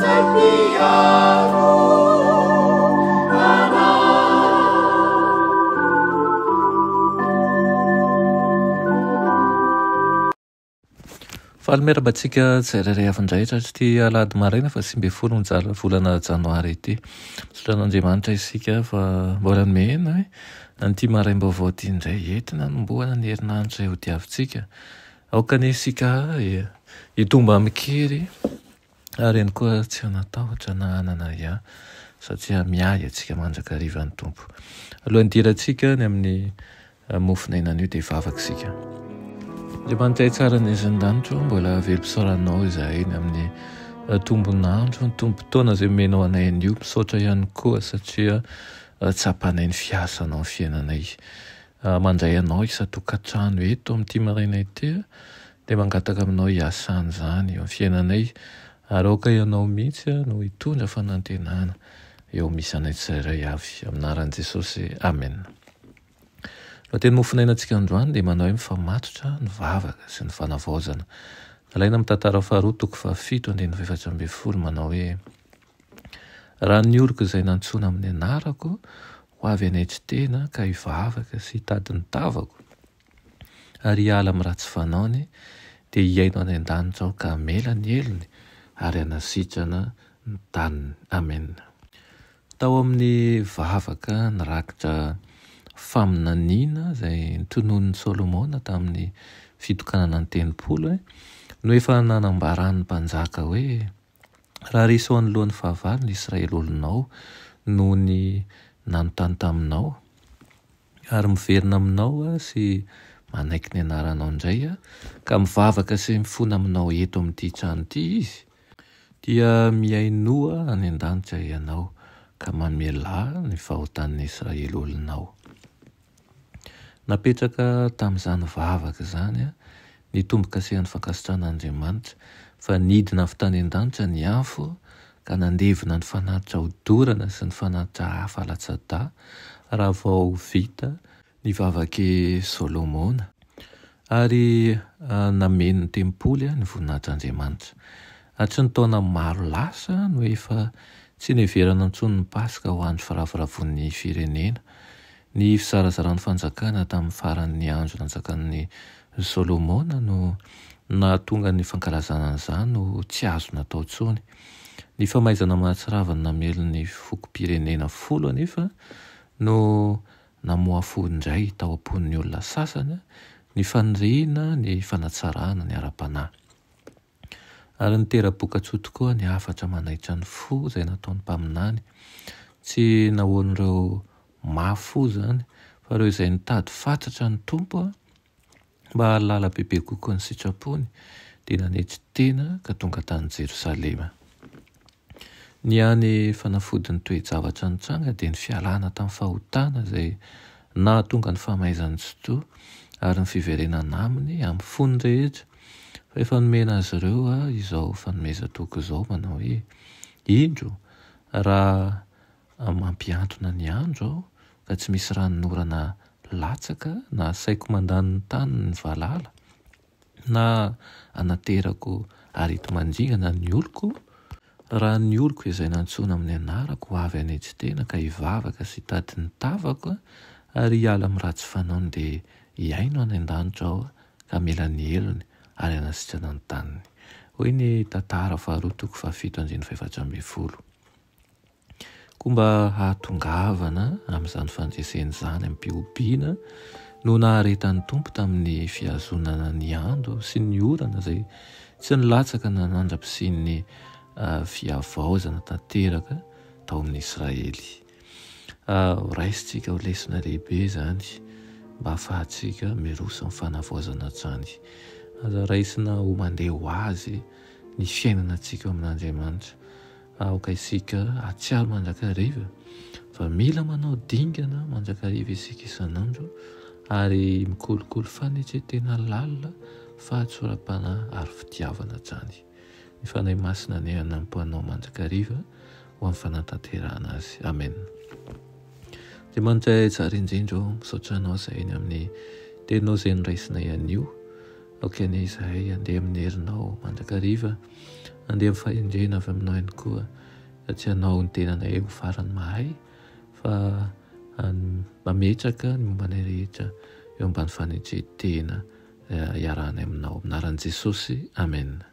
izay mpiaro anay. Faly miarahaba antsika tsirairay avy indray hatratr'ity alahady maraina fa 19 ny jala volana janoary ity. Misaotra an'Andriamanitra isika fa mbola nomena an'ity maraim-baovao ity indray entina hanombohana ny herinandro izay hodiavintsika. Aoka anie isika hitombo amin-kery ary ihany koa tsy hanatahotra na hanana ahiahy satria miahy antsika mandrakariva ny Tompo. Alohan'ny hidirantsika ny amin'ny Mofon'aina anio dia hivavaka isika. Andriamanitra tsara ny aizin'ny lanitra ô, mbola velom-pisaoranao izahay ny amin'ny tombon'andro, ny tombon-taona izay omenao anay anio. Misaotra ihany koa satria tsapanay ny fiasanao ny fiainanay. Mandray anao isan-tokantrano eto amin'ity maraina ity dia mangataka aminao hiasana izany eo amin'ny fiainanay ary aoka ianao mihitsy no hitondra fanantenana eo amin'ny isanay tsirairay avy. Amin'ny anaran'i Jesosy, amena. Lohateny mofonainantsika androany dia manao hoe mifamatotra ny vavaka sy ny fanavaozana. Nalaina amin'ny tantara faharoa toko fahafito andininy faha-14 manao hoe Raha ny oloko izay nantsoina amin'ny anarako ho avy hanetry tena ka hivavaka sy hitady ny tavako ary hiala amin'ny ratsy fanaony dia hihaino any an-danitra aho ka hamela ny helony ary hanasitrana ny taniny. Amena. Tao amin'ny vavaka nirakitra faminaniana izay notononin'i Solomona tamin'ny fitokanana ny tempoly no efa nanambaran'ny mpanjaka hoe, Raha resy eo anoloan'ny fahavalo ny Israely olonao noho ny nanontany taminao, ary miverina aminao sy manaiky ny anaranao indray ka mivavaka sy mifona aminao eto amin'ity trano ity izy, Dia mihainoa any an-danitra Ianao, ka mamelà ny fahotan'ny Israely olonao. Napetraka tamin'izany vavaka izany ny tombo-kasehan'ny fankasitran'Andriamanitra, fa nidina avy tany an-danitra ny afo ka nandevona ny fanatitra hodorana sy ny fanatitra hafa latsa-dà, raha vao vita Ny vavak'i Solomona. Ary nameno ny tempoly ny voninahitr'Andriamanitra. Hatry ny taona maro lasa no efa tsy niheverana intsony ny Paska ho andro firavoravoan'ny firenena. Ny fizarazaran'ny fanjakana tamin'ny faran'ny andro nanjakan'i Solomona no nahatonga ny fankalazana an'izany ho tsy azo natao intsony. Ny famaizana mahatsiravina namely ny fokom-pirenena folo anefa no Namohafoha indray tao am-pon'ny olona sasany ny faniriana ny fanatsarana ny ara-panahy. Ary nitera-bokatsoa tokoa ny hafatra manaitra ny fo izay nataon'ny mpaminany. Tsy nahoan'ireo mafy fo izany, fa ireo izay nitady fatratra ny Tompo Mba hahalala bebe kokoa ny sitrapony, dia nanetry tena ka tonga tany Jerosalema. Ny hany fanafodin'ny toe-javatra nitranga dia ny fialana tamin'ny fahotana izay nahatonga ny famaizan'ny Tsitoha ary ny fiverenana aminy amin'ny fony rehetra, fa efa nomena azy ireo izao fanomezan-toky izao manao hoe, Indro, raha Mampihantona ny andro aho ka tsy misy ranonorana latsaka na asaiko mandany ny tany ny valala na anaterako areti-mandringana ny oloko, raha ny oloko izay nantsoina amin'ny anarako ho avy hanetry tena ka hivavaka sy hitady ny tavako ary hiala amin'ny ratsy fanaony dia hihaino any an-danitra aho ka hamela ny helony ary hanasitrana ny taniny. Hoy ny Tantara faharoa toko fahafito andininy faha-14. Koa mba hahatongavana amin'izany fandresena izany amim-pihobiana no naharetan'ny Tompo tamin'ny fihazonana ny ando sy ny orana izay tsy nilatsaka na nandra-pisian'ny fihavaozana tanteraka tao amin'i Israely. Horaisintsika ho lesona lehibe izany mba hahafahantsika miroso amin'ny fanavaozana hatrany. Aza raisina ho mandeha ho azy ny fiainana antsika ao amin'Andriamanitra. Aoka isika hahatsiaro mandrakariva fa mila manao dingana mandrakariva isika isan'andro ary mikolokolo fanetren-tena lalina, fahatsoram-panahy ary fitiavana hatrany. Ny Fanahy Masina anie hanampy anao mandrakariva ho amin'ny fanatanterahana azy. Amen. Andriamanitra tsara indrindra ô, misaotra Anao izahay ny amin'ny teninao izay noraisinay anio. Aoka anie izahay handeha amin'ny herinao mandrakariva. Handeha amin'ny fahendrena avy aminao ihany koa, ka tsy hanao ny tenanay ho farany mahay, fa mametraka ny momba anay rehetra eo ambany fanetren-tena iarahanay aminao. Amin'ny anaran'i Jesosy, Amen.